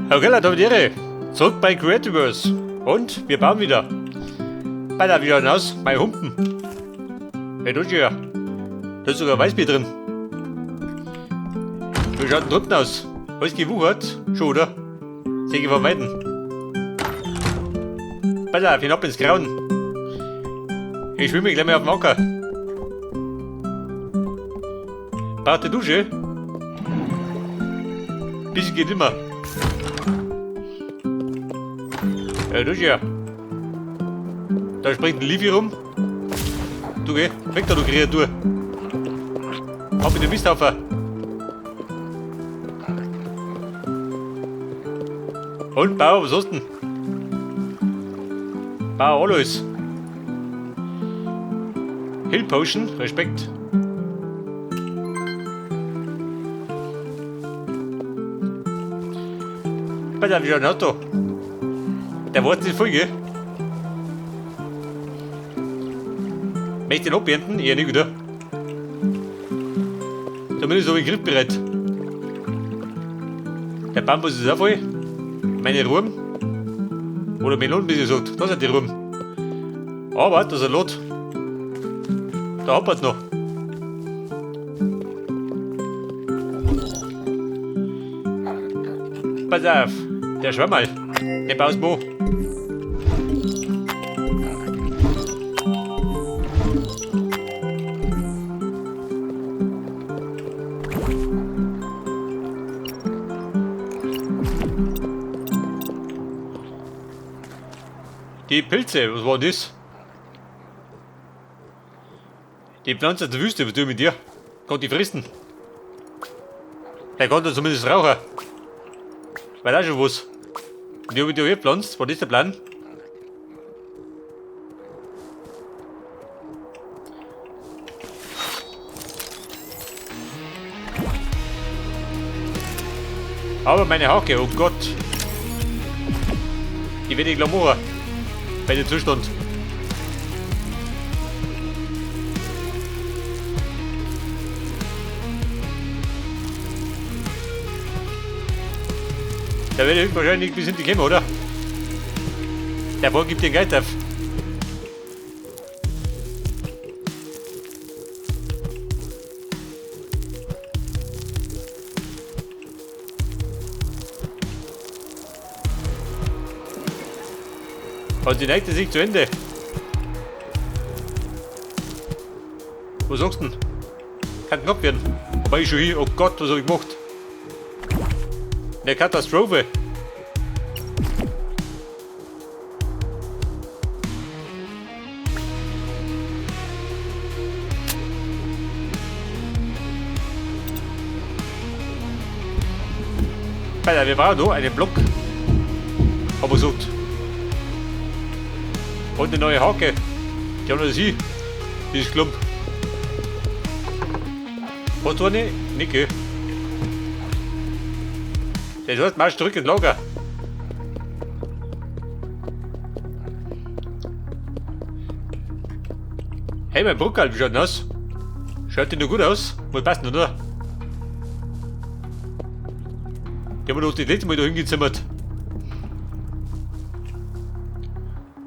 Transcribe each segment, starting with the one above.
Okay, Leute, Ehre. Zurück bei Creativerse. Und wir bauen wieder. Bei der wieder aus, mein Humpen. Hey, du ja. Da ist sogar Weißbier drin. Wie schaut denn drunten aus? Alles gewuchert? Schon, oder? Sehe ich von Weitem. Pass auf, hinab ins Grauen. Ich schwimme gleich mal auf dem Anker. Braucht die Dusche? Bisschen geht immer. Ja, das ja. Da springt ein Leafy rum. Du geh, weg da, du Kreatur. Hab in den Misthaufen. Und Bauer, was hast du denn? Bauer, alles. Hill Potion, Respekt. Pass auf, wie schaut denn aus da? Der war nicht voll, gell? Möchte den abernten? Eher nicht, oder? Zumindest habe ich den Griff bereit. Der Bambus ist auch voll. Meine Ruhm. Oder Melonen, wie sie sagt. Da sind die Ruhm. Aber da ist ein Lot. Da hapert's noch. Pass auf, der Schwammerl, der baust wo. Die Pilze, was war das? Die Pflanze der Wüste, was tue ich mit dir? Kann die fressen? Der kann da zumindest rauchen. Weiß auch schon was. Und die habe ich da gepflanzt, war das der Plan? Aber meine Hacke, oh Gott. Die werde ich gleich machen. Bei dem Zustand. Da werde ich wahrscheinlich bis hinten kommen, oder? Der Bohr gibt den Geist auf. Und die neigte sich zu Ende. Was sagst du denn? Kann knapp werden. Wobei ich schon hier. Oh Gott, was hab ich gemacht? Eine Katastrophe. Alter, wir brauchen noch einen Block. Aber gesagt. Und eine neue Hake. Die haben wir sie. Dieses Klump. Hast du eine? Nicht, gell? Das heißt, Marsch zurück ins Lager. Hey, mein Bruckerl, wie schaut denn aus? Schaut die noch gut aus? Muss passen, oder? Die haben wir doch das letzte Mal da hingezimmert.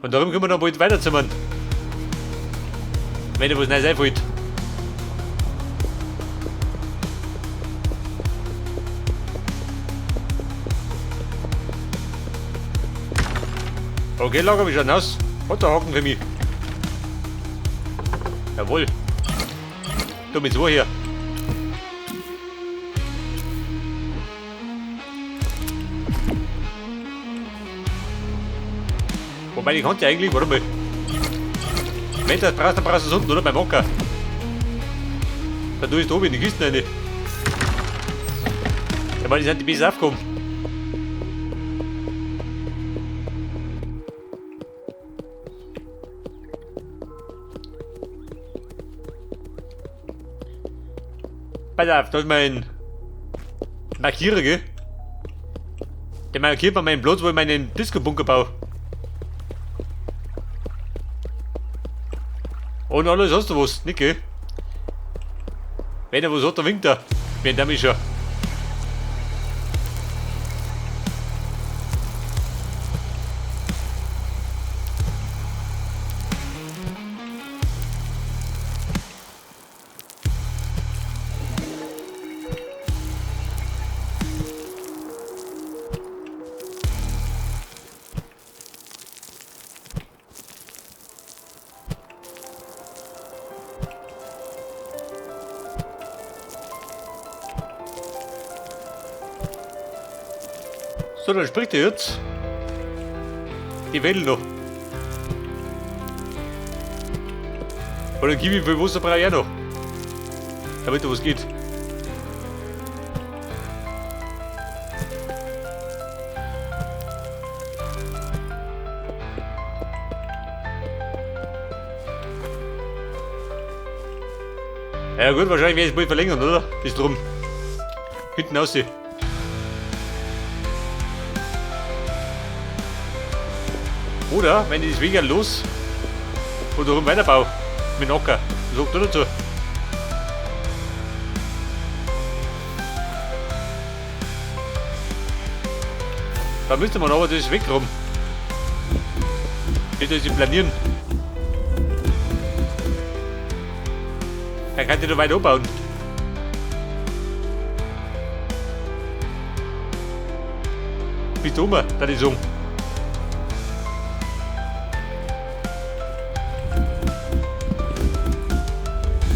Und darum können wir dann bald weiterzimmern. Wenn dir was Neues einfällt. Okay, Lager, wie schaut denn aus? Hat der Haken für mich. Jawohl. Du mit so hier. Wobei, die konnte ja eigentlich, warte mal. Wenn das brauchst, dann brauchst du es unten, oder? Beim Anker. Da tue ich da oben in die Kisten rein. Ja, weil die sind die besser aufgekommen. Pass auf, da ist mein Markierer, gell? Der markiert mir meinen Platz, wo ich meinen Disco-Bunker baue. Und alles hast du was, nicht gell? Wenn er was hat, dann winkt er. Wenn der mich schon. So, dann spricht er jetzt. Die Wedel noch. Oder gib ich viel Wasser brauche ich auch noch. Damit da was geht. Ja gut, wahrscheinlich werde ich es bald verlängern, oder? Das drum. Hinten aussehen. Oder, wenn ich das Weg los und darum weiterbau mit dem Acker. Sagt er dazu. Da müsste man aber das weggraben. Nicht, dass sie planieren. Dann kann ich noch weiter umbauen. Bist du um, da ich sagen.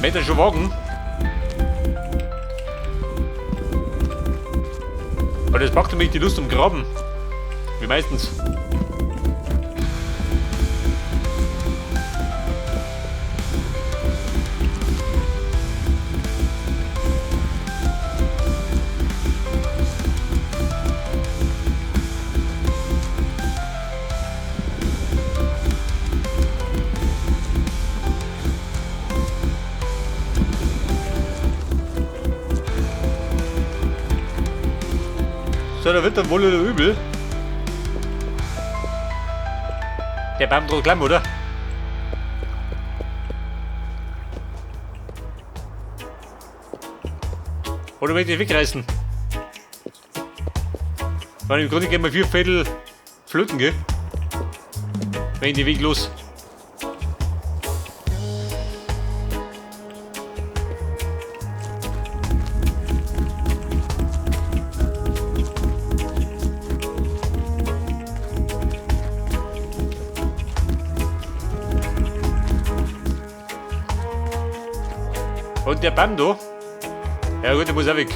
Meter schon wagen. Aber das packt mich die Lust am Graben. Wie meistens. So, da wird dann wohl oder übel. Der Baum droht klamm, oder? Oder möchte ich wegreißen? Weil im Grunde gehen wir 4 Viertel flöten, gell? Wenn ich den Weg los. Und der Baum da? Ja gut, der muss auch weg.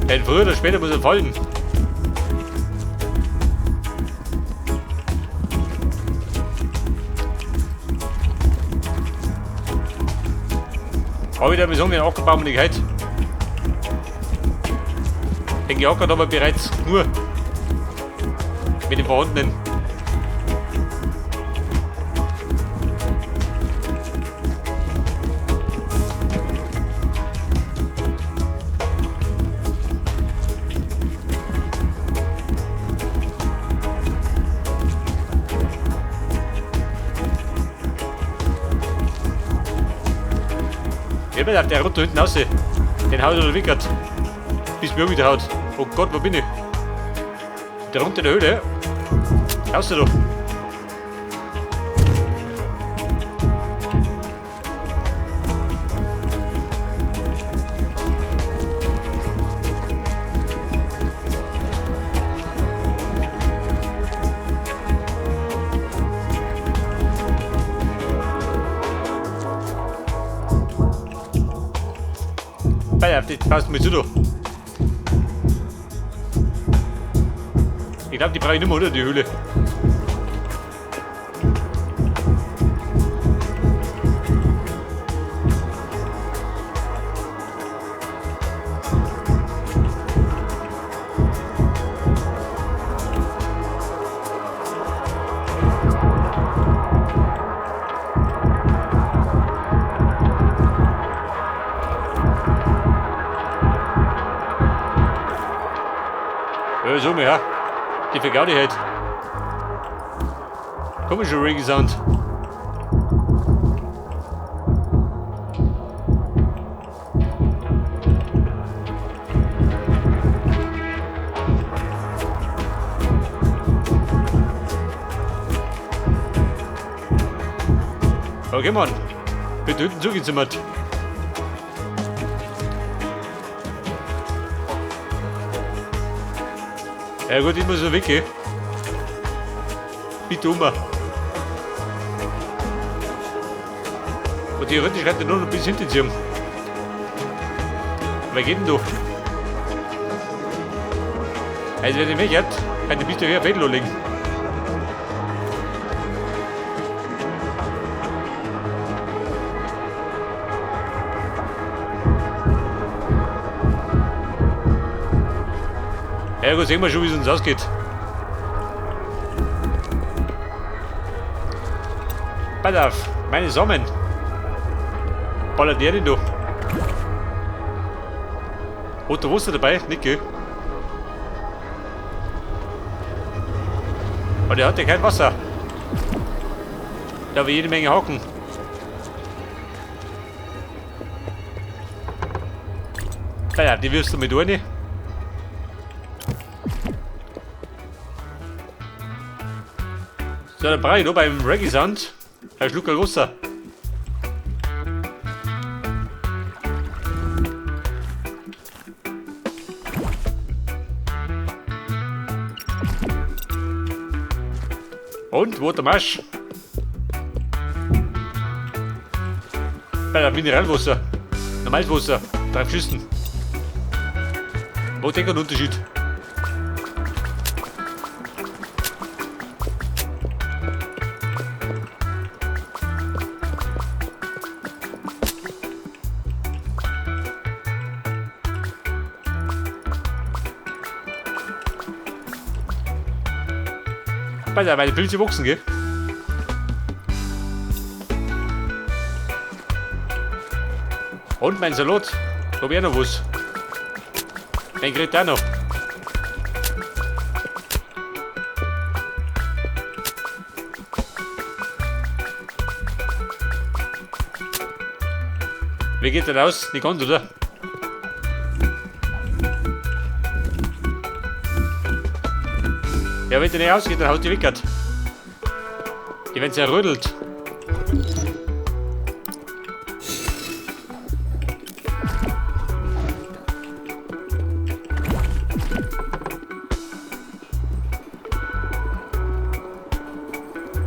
Denn früher oder später muss er fallen. Hab ich da sagen, den Ackerbaum nicht heute. Den geackert haben wir bereits nur mit dem vorhandenen. Der runter hinten raus. Den haut er wickert. Bis mir wieder haut. Oh Gott, wo bin ich? Der runter in der Höhle. Raus da. Das passt mir zu da. Ich glaube, die brauche ich nicht mehr, oder? Die Höhle. Ja, so mehr. Die Vergaudi halt. Komischer Reggae Sound. Okay, Mann. Bitte hinten zugezimmert. Ja gut, ich muss noch weggehen. Bitte um. Und theoretisch kann ich nur noch bis hinten ziehen. Wer geht denn da? Also wenn ich mich hat, kann ich mich da hier Fädel legen. Ja gut, sehen wir schon, wie es uns ausgeht. Pass auf, meine Samen. Ballert der denn da? Hat der Wasser dabei? Nicht, gell? Aber der hat ja kein Wasser. Da haben wir jede Menge Haken. Naja, die wirfst du mit rein. So, dann brauche ich noch beim Reggae Sound ein Schluck Wasser. Und, wo der Marsch? Bei der Mineralwasser. Normales Wasser. 3 Schüssen. Wo denkt ein Unterschied? Pass auf, meine Pilze wachsen, gell? Und mein Salat. Da hab ich auch noch was. Den kriegt auch noch. Wie geht denn aus? Nicht ganz, oder? Ja, wenn der nicht ausgeht, dann haut die weg. Die werden zerrödelt.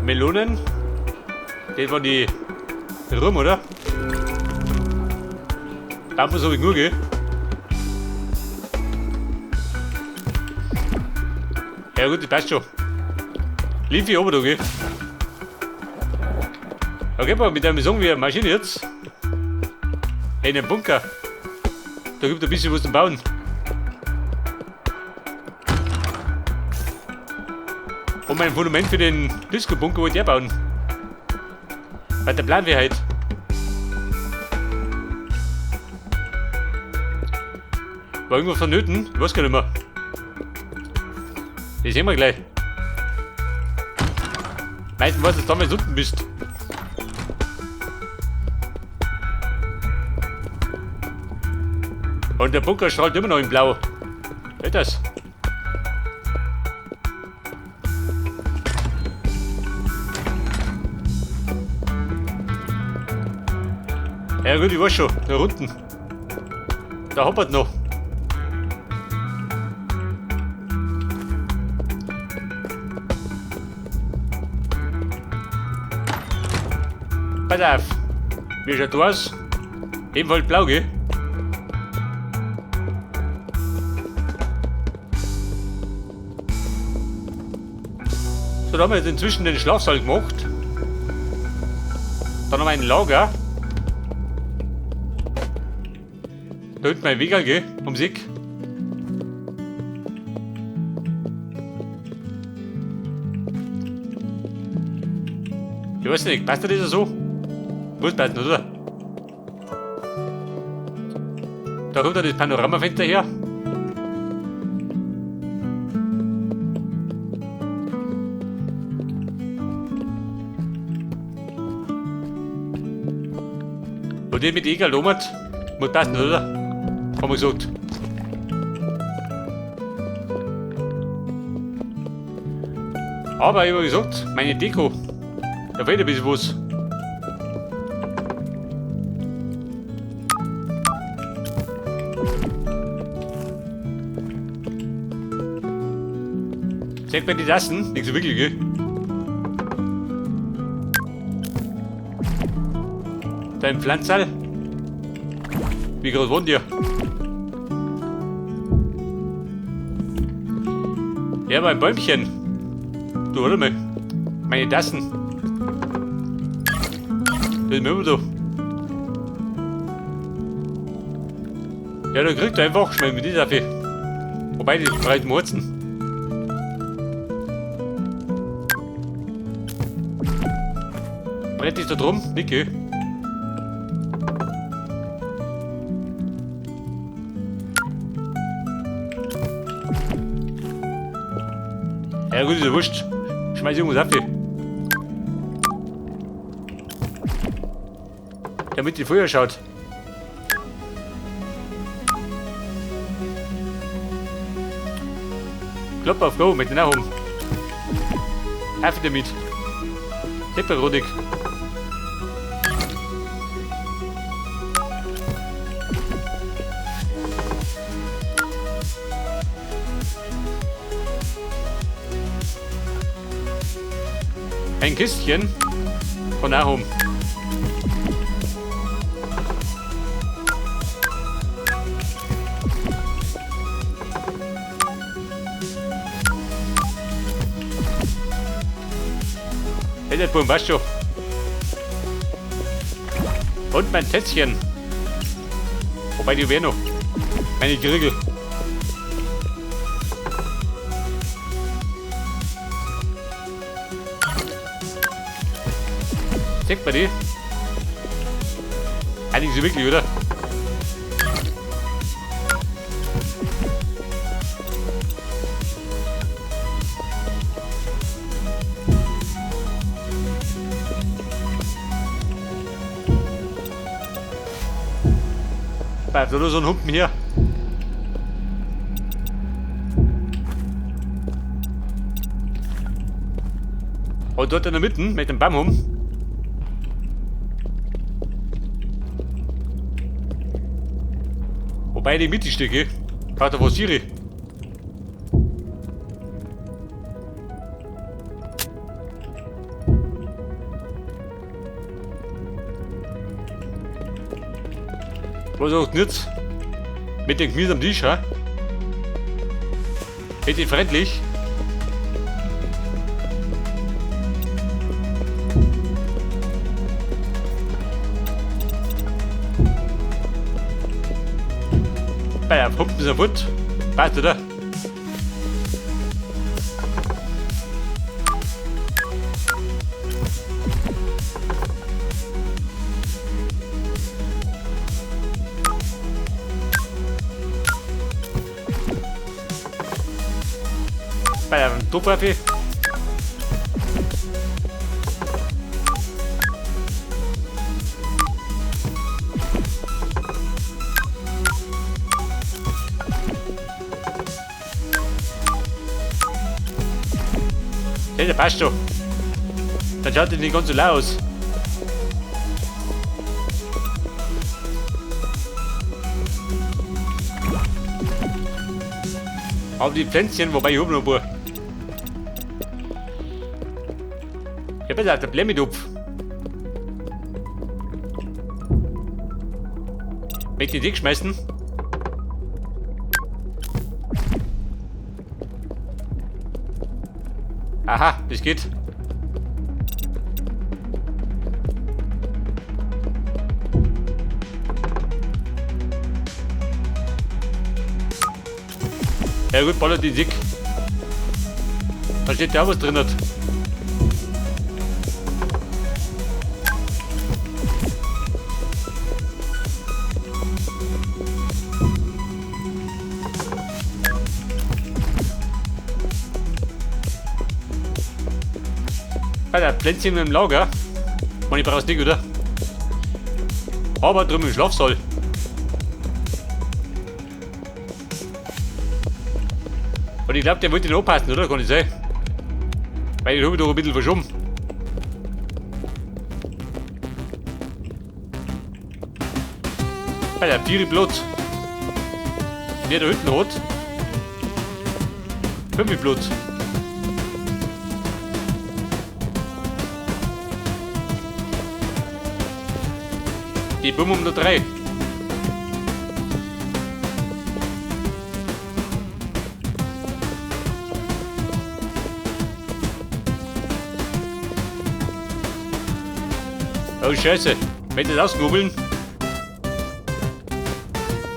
Melonen. Das waren die Rum, oder? Bambus hab ich nur, gell? Ja gut, das passt schon. Lief ich oben da, gell? Okay, aber mit einem Song wie eine Maschine jetzt. In dem Bunker. Da gibt es ein bisschen was zum Bauen. Und mein Fundament für den Disco-Bunker wollte ich auch bauen. Weil der Plan wäre halt. War irgendwas vonnöten? Ich weiß gar nicht mehr. Das sehen wir gleich. Meistens weißt du, dass du damals unten bist. Und der Bunker strahlt immer noch in Blau. Hört das? Ja gut, ich weiß schon, da unten. Da hoppert noch. Pass auf. Wie schaut das aus? Ebenfalls blau, gell? So, da haben wir jetzt inzwischen den Schlafsaal gemacht. Dann haben wir ein Lager. Da hinten mein Wegerl, gell? Ums Eck. Ich weiß nicht, passt das so? Muss passen, oder? Da kommt dann das Panoramafenster her. Und den mit Egal Lomert muss passen, oder? Haben wir gesagt. Aber ich hab gesagt, meine Deko, da fehlt ein bisschen was. Zeig mir die Tasten, nicht so wirklich, gell? Dein Pflanzerl? Wie groß wohnt ihr? Ja, mein Bäumchen. Du, warte mal. Meine Tassen. Das müssen wir da. Ja, da kriegt er einfach, schmeißen wir die dafür. Wobei, die breiten Murzen. Brett ist da drum, Niki. Ja gut, ist ja wurscht. Schmeiß irgendwas auf die. Damit die Feuer schaut. Klopp auf Go mit den Ahum. Auf damit. Tepperodig. Ein Kistchen von Ahum. Hey, der Bum, weißt du. Und mein Tätzchen. Wobei die wäre noch. Meine Griegel. Zeig mal die. Eigentlich so wirklich, oder? Bleibt nur so ein Humpen hier. Und dort in der Mitte mit dem Baum. Wobei die Mittelstücke, hat er was hier. Was auch nicht mit dem Gemüse am Tisch, ha? Hätte ich freundlich. Bei der Pumpen ist er fort. Passt, oder? Bei der Topfrafi. Hey, der passt schon. Dann schaut die nicht ganz so leer aus. Aber die Pflänzchen, wobei ich hab noch ein paar. Ich hab jetzt auch den Blämmitopf. Möchte ich die schmeißen? Aha, das geht. Ja gut, ballert die dick. Da steht ja auch was drin hat. Alter, Pflänzchen im Lager. Man, ich brauch's nicht, oder? Aber drüben im Schlafsaal. Und ich glaub, der wollte nicht anpassen, oder? Kann ich sein? Weil ich hab ich doch ein bisschen verschoben. Alter, 4 Blut. Der da hinten hat. 5 Blut. Die Bumm um der 3. Oh Scheiße, wenn das ausknobeln.